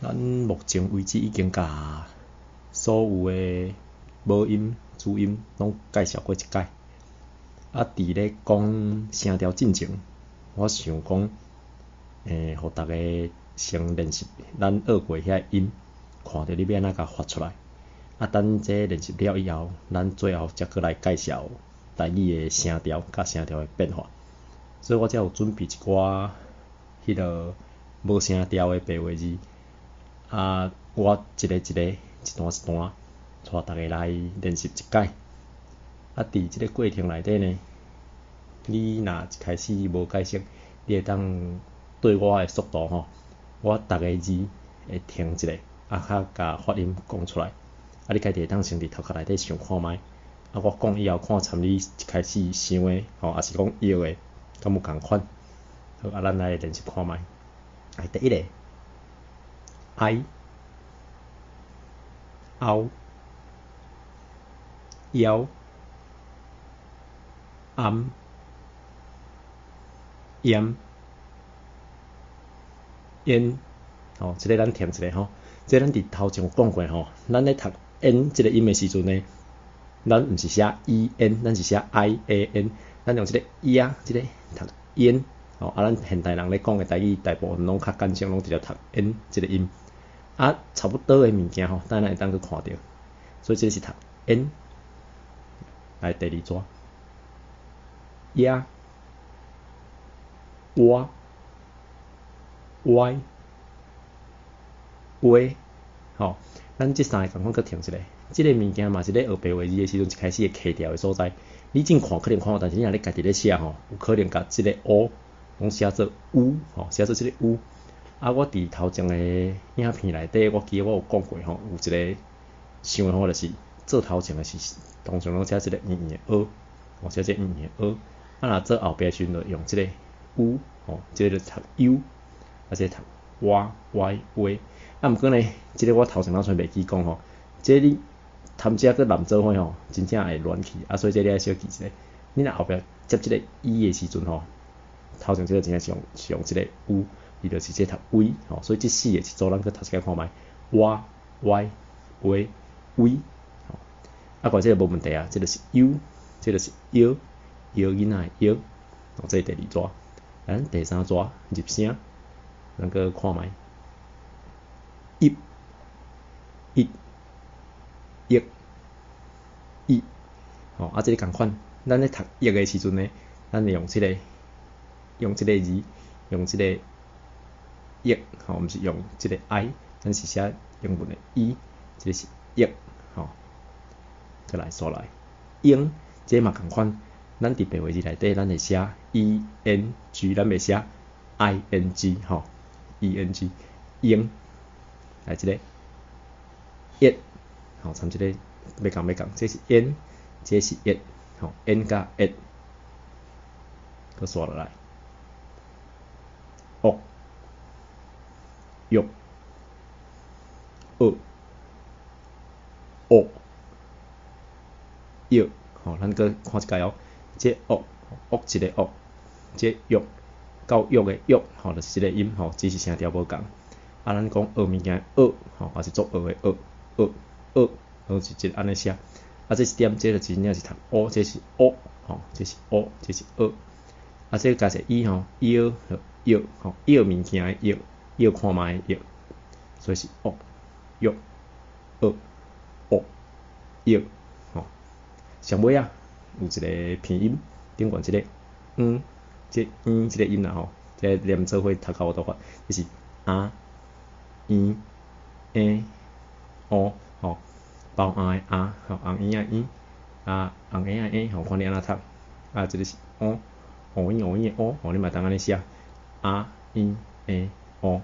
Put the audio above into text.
咱目前為止已經共所有的母音、子音攏介紹過一擺。啊，佇咧講聲調進前，我想講，予逐家先練習咱學過遐音，看著你欲按怎共發出來。啊，等這練習了以後，咱最後才閣來介紹台語的聲調佮聲調的變化。所以我才有準備一寡彼个無聲調的白話字。啊，我一个一个、一段一段，帶逐家來練習一擺。啊，佇這个過程內底呢，你若一開始無解釋，你會當對我的速度吼，我逐个字會停一下，啊，較共發音講出來。啊，你家己會當先佇頭殼內底想看覓。啊，我講以後看參你一開始想的吼，抑是講臆的，敢有仝款？好，啊，咱來練習看覓。來，第一个，哀、凹、枵、頷、閹、煙，吼，這个咱停一下吼。這咱佇頭前有講過吼，咱咧讀 N 這个音的時陣呢，咱毋是寫 E N，咱是寫 I A N，咱用這个亞，這个讀煙，吼，啊，咱現代人咧講的台語，大部分攏較簡省，攏直接讀 N 這个音。啊，差不多的物件吼，等下會當閣看著，所以這个是讀 N。來，第二逝，亞、倚、歪、話，吼，咱這三个仝款閣停一下。這个物件嘛是咧學白話字的時陣，一開始會卡著的所在。你正看可能看有，但是你若咧家己咧寫吼，有可能共這个 O 攏寫做 U，吼，寫做這个 U。啊，我佇頭前的影片內底，我記得我有講過吼，有一个想的方法就是做頭前的是通常攏寫這个圓圓的 O，吼，寫這個圓圓的 O。啊，若做後壁的時陣，就用這个 U，吼，這个就讀 U，啊，這个讀倚、歪、話。啊，毋過呢，這个我頭前若像袂記講吼，這你頭這閣連做伙吼，真正會亂去，啊，所以這你愛小記一下。你若後壁接這个 E 的時陣吼，頭前這個真正是用是用這个 U，伊就是這讀 V 吼，所以這四个一組咱閣讀一擺看覓，倚、歪、話、威，吼。啊，過這個無問題啊，這個是 U，這個是藥，藥囡仔的藥，哦，這是第二逝。咱第三逝入聲，咱閣看覓，一、一、一、一，吼，啊，這個仝款，咱咧讀一的時陣呢，咱會用這个，用這个字，用這個一，吼，毋是用這個 I，咱是寫英文的 E，這個是一，吼，閣來煞來，英，這嘛仝款，咱佇白話字內底，咱會寫 E N G，咱袂寫 I N G，吼，E N G，英，來這个，一，吼，參這個欲仝欲仝，這是 N，這是一，吼，N 佮一，閣煞落來，惡、欲、惡、惡、藥，吼，咱閣看一擺哦，這惡，惡一个惡，這欲，教育的育，吼，就是這个音，吼，只是聲調無仝。啊，咱講學物件學，吼，也是作惡的惡，惡，惡，攏是這按呢寫。啊，這一點，這就真正是讀烏，這是烏，吼，這是烏，這是惡。啊，這加一個 E 吼，藥，藥，吼，藥物件的藥，藥看覓的藥，所以是惡、欲、惡、惡、藥，吼。上尾仔有一个鼻音，頂懸這个嗯，這嗯這个音啦吼，這連做伙讀較有多法，就是啊、咿、欸、烏，吼，包紅的紅，吼，紅嬰仔嬰，啊，紅嬰仔嬰，吼，看你按怎讀，啊，這个是烏，烏嬰烏嬰的烏，吼，你嘛會當按呢寫，啊、咿、欸、烏，